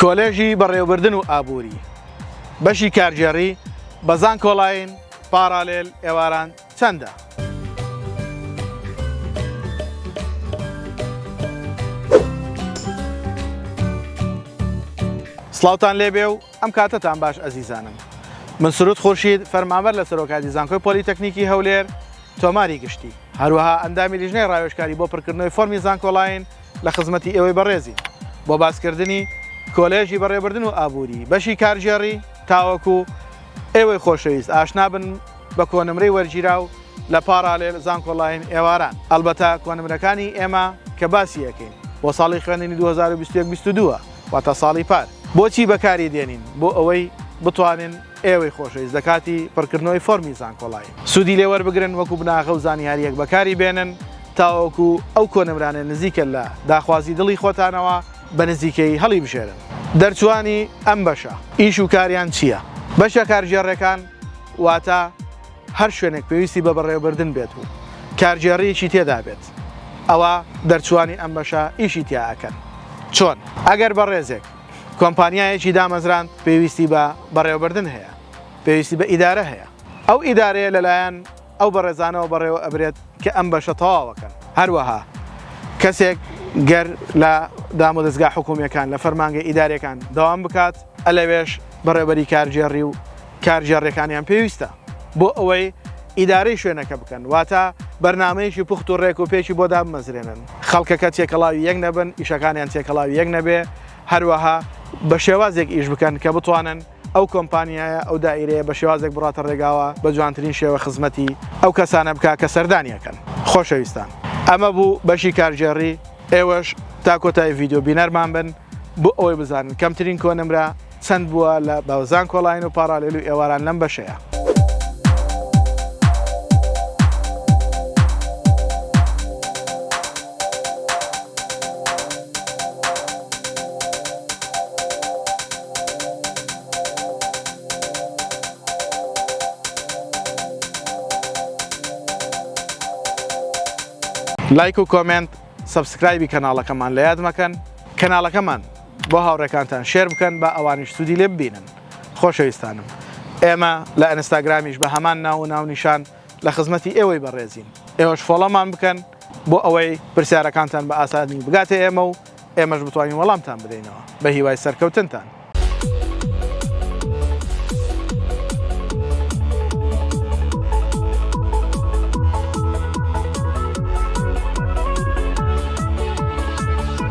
کۆلێژی بەڕێوەبردن و ئابووری بەشی کارگێڕی بە زانکۆڵاین پاڕالێل ئێواران چەندە؟ سڵاوتان لێبێ و ئەم کاتەتان باش ئەزیزانم من سرود خورشید فەرمانبەر لە سەرۆکایەتی زانکۆی پۆلیتەکنیکی هەولێر تۆماری گشتی هەروەها ئەندامی لیژنەی ڕاوێژکاری بۆ پڕکردنەوەی فۆرمی زانکۆڵاین لە خزمەتی ئێوەی بەڕێزین بۆ باسکردنی کۆلێژی بەڕێوەبردن و ئابووری بەشی کارگێڕی تاوەکو ئێوەی خۆشەویست ئاشنا بن بە کۆنمرەی وەرگیراو لە پاڕالێل زانکۆڵاین ئێواران ئەلبەتە کۆنمرەکانی ئێمە کە باسی ئەکەین بۆ ساڵی خوێندنی 2021 22 واتە ساڵی پار بۆچی بەکاری دێنین بۆ ئەوەی بتوانن ئێوەی خۆشەویست لە کاتی پڕکردنەوەی فۆرمی زانکۆڵاین سوودی لێ وەربگرن وەکو بناغە و زانیارییەک بەکاری بێنن تاوەکو ئەو کۆنمرانە نزیکە لە داخوازی دڵی خۆتانەوە بە نزیکەیی هەڵیبژێرن. دەرچووانی ئەم بەشە ئیش و کاریان چییە؟ بەشە کارگێڕیەکان واتە هەر شوێنێک پێویستی بە بەڕێوەبردن بێت و کارگێڕییەکی تێدا بێت ئەوا دەرچووانی ئەم بەشە ئیشی تیا ئەکەن. چۆن؟ ئەگەر بەڕێزێک کۆمپانیایەکی دامەزراند پێویستی بە بەڕێوەبردن هەیە، پێویستی بە ئیدارە هەیە، ئەو ئیدارەیە لەلایەن ئەو بەڕێزانەوە بەڕێوە ئەبرێت کە ئەم بەشە تەواوەکەن. هەروەها کەسێک گەر لە دامودەزگا حکومییەکان، لە فەرمانگە ئیدارییەکان دەوام بکات، لەوێش بەڕێوەبەری کارگێڕی و کارگێڕییەکانیان پێویستە بۆ ئەوەی ئیدارەی شوێنەکە بکەن، واتە بەرنامەیەکی پوخت و ڕێک و پێکی بۆ دابمەزرێنن، خەڵکەکە تێکەڵاوی یەک نەبن، ئیشەکانیان تێکەڵاوی یەک نەبێ، هەروەها بە شێوازێک ئیش بکەن کە بتوانن ئەو کۆمپانیایە، ئەو دائیرەیە بە شێوازێک بڕاتە ڕێگاوە بە جوانترین شێوە خزمەتی ئەو کەسانە بکا کە سەردانی ئەکەن. خۆشەویستان ئەمە بوو بەشی کارگێڕی، ئێوەش تا کۆتایی ڤیدیۆ بینەرمان بن بۆ ئەوەی بزانن کەمترین کۆنمرە چەند بووە لە زانکۆلاین و پاڕالێل و ئێواران لەم بەشەیا. لایک و comment subscribe ی کەناڵەکەمان لە یاد مەکەن کەناڵەکەمان بۆ هاوڕێکانتان share بکەن با ئەوانیش سوودی لێ ببینن خۆشەویستانم ئێمە لە ئەنستاگرامیش بە هەمان ناو و ناونیشان لە خزمەتی ئێوەی بەڕێزین ئێوەش follow مان بکەن بۆ ئەوەی پرسیارەکانتان بە ئاسانی بگاتە ئێمە و ئێمەش بتوانین وەڵامتان بدەینەوە بە هیوای سەرکەوتنتان.